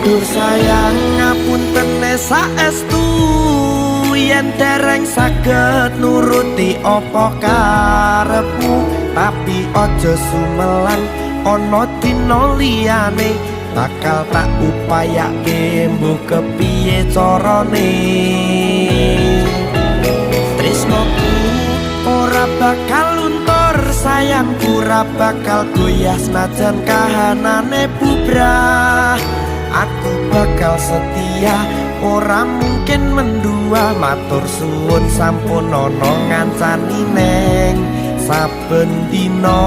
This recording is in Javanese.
Duh sayang, ngapuntene saestu yen dereng saged nuruti apa karepmu, tapi aja sumelang, ana dina liyane bakal tak upayake, mbuh kepiye carane. Tresnoku ora bakal luntur, sayangku ora bakal goyah, senajan kahanane bubrah. Aku bakal setia, ora mungkin mendua. Matur suwun sampun ana ngancani neng saben dina.